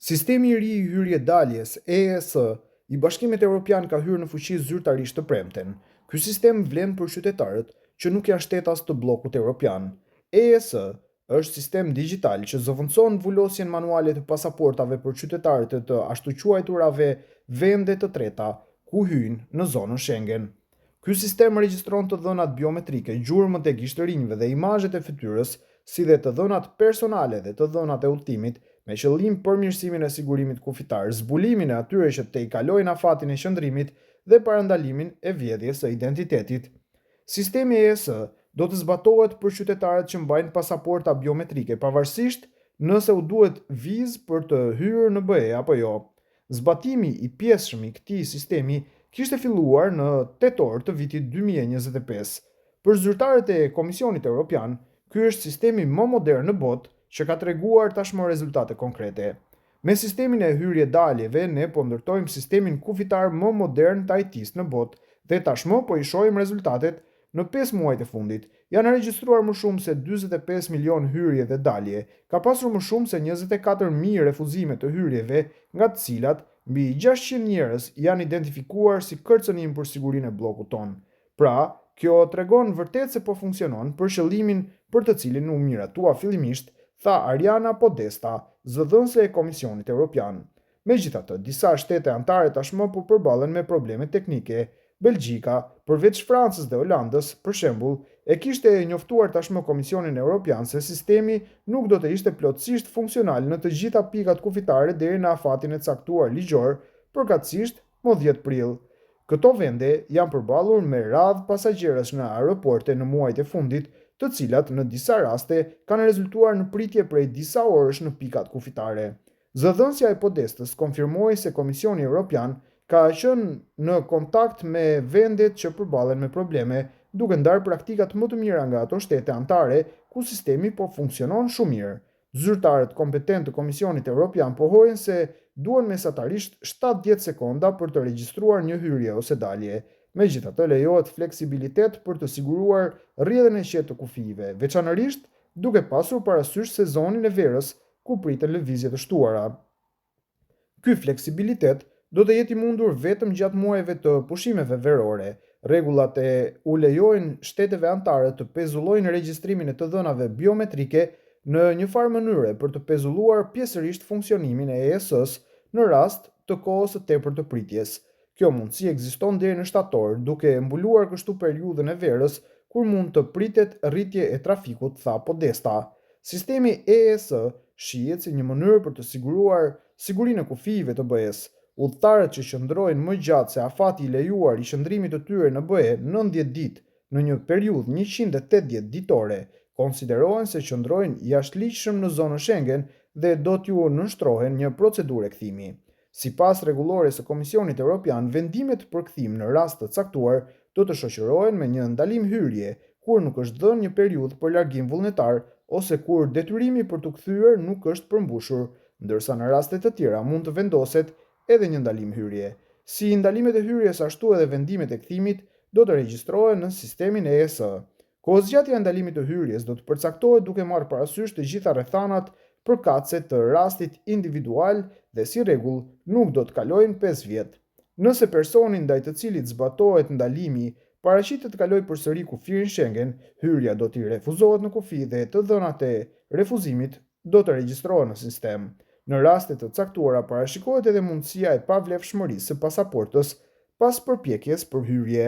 Sistemi i ri i hyrje-daljes, EES, i Bashkimit Evropian ka hyrë në fuqi zyrtarisht të premten. Ky sistem vlen për qytetarët që nuk janë shtetas të bllokut evropian. EES është sistem digjital që zëvendëson vulosjen manuale të pasaportave për qytetarët e të ashtuquajturave vende të treta, ku hyjnë në zonën Schengen. Ky sistem regjistron të dhënat biometrike, gjurmët e gishtërinjve dhe imazhet e fytyrës, si dhe të dhënat personale dhe të dhënat e udhëtimit, me qëllim përmirësimin e sigurimit kufitar, zbulimin e atyre që tejkalojnë afatin e qëndrimit dhe parandalimin e vjedhjes së identitetit. Sistemi EES do të zbatohet për qytetarët që mbajnë pasaporta biometrike, pavarësisht nëse u duhet vizë për të hyrë në BE apo jo. Zbatimi i pjesshëm i këtij sistemi kishte filluar në tetor të vitit 2025. Për zyrtarët e Komisionit Evropian, ky është sistemi më modern në botë që ka treguar tashmë rezultate konkrete. Me sistemin e hyrje-daljeve ne po ndërtojmë sistemin kufitar më modern të IT-së në botë dhe tashmë po i shohim rezultatet në 5 muajt e fundit. Janë regjistruar më shumë se 45 milion hyrje dhe dalje, ka pasur më shumë se 24.000 refuzime të hyrjeve, nga të cilat mbi 600 njerëz janë identifikuar si kërcënim për sigurinë e bllokut tonë. Pra, kjo tregon vërtet se po funksionon për qëllimin për të cilin u miratua fillimisht, tha Ariana Podesta, zëdhënëse e Komisionit Evropian. Megjithatë, disa shtete anëtare tashmë po përballen me probleme teknike. Belgjika, përveç Francës dhe Holandës, për shembull, e kishte njoftuar tashmë Komisionin Evropian se sistemi nuk do të ishte plotësisht funksional në të gjitha pikat kufitare deri në afatin e caktuar ligjor, përkatësisht më 10 prill. Këto vende janë përballur me radhë pasagjerësh në aeroporte në muajt e fundit, të cilat në disa raste kanë rezultuar në pritje prej disa orësh në pikat kufitare. Zëdhënësja e Podestës konfirmoi se Komisioni Evropian ka qenë në kontakt me vendet që përballen me probleme, duke ndarë praktikat më të mira nga ato shtete anëtare ku sistemi po funksionon shumë mirë. Zyrtarët kompetentë të Komisionit Evropian pohojnë se duhen mesatarisht 70 sekonda për të regjistruar një hyrje ose dalje. Megjithatë, lejohet fleksibilitet për të siguruar rrjedhën e qetë të kufijve, veçanërisht duke pasur parasysh sezonin e verës ku priten lëvizje të shtuara. Ky fleksibilitet do të jetë i mundur vetëm gjatë muajve të pushimeve verore. Rregullat e u lejojnë shteteve anëtare të pezullojnë regjistrimin e të dhënave biometrike në një farë mënyre për të pezulluar pjesërisht funksionimin e EES-s në rast të kohës së tepërt të pritjes. Kjo mundësi ekziston deri në shtator, duke mbuluar kështu periudhën e verës kur mund të pritet rritje e trafikut, tha Podesta. Sistemi EES shihet si një mënyrë për të siguruar sigurinë e kufijve të BE-së. Udhëtarët që qëndrojnë më gjatë se afati i lejuar i qëndrimit të tyre në BE, 90 ditë, në një periudhë 180 ditore, konsiderohen se qëndrojnë jashtëligjshëm në zonën Schengen dhe do t'ju nënshtrohen një procedure kthimi. Sipas rregullores së Komisionit Evropian, vendimet për kthim në rast të caktuar do të shoqërohen me një ndalim hyrje, kur nuk është dhënë një periudhë për largim vullnetar ose kur detyrimi për t'u kthyer nuk është përmbushur, ndërsa në raste të tjera mund të vendoset edhe një ndalim hyrje. Si ndalimet e hyrjes ashtu edhe vendimet e kthimit do të regjistrohen në sistemin EES. Kohëzgjatja e ndalimit të hyrjes do të përcaktohet duke marrë parasysh të gjitha rrethanat përkatëse të rastit individual dhe si rregull nuk do të kalojnë 5 vjet. Nëse personi ndaj të cilit zbatohet ndalimi paraqitet të kalojë përsëri kufirin Schengen, hyrja do t'i refuzohet në kufi dhe të dhënat e refuzimit do të regjistrohen në sistem. Në raste të caktuara parashikohet edhe mundësia e pavlefshmërisë së pasaportës pas përpjekjes për hyrje.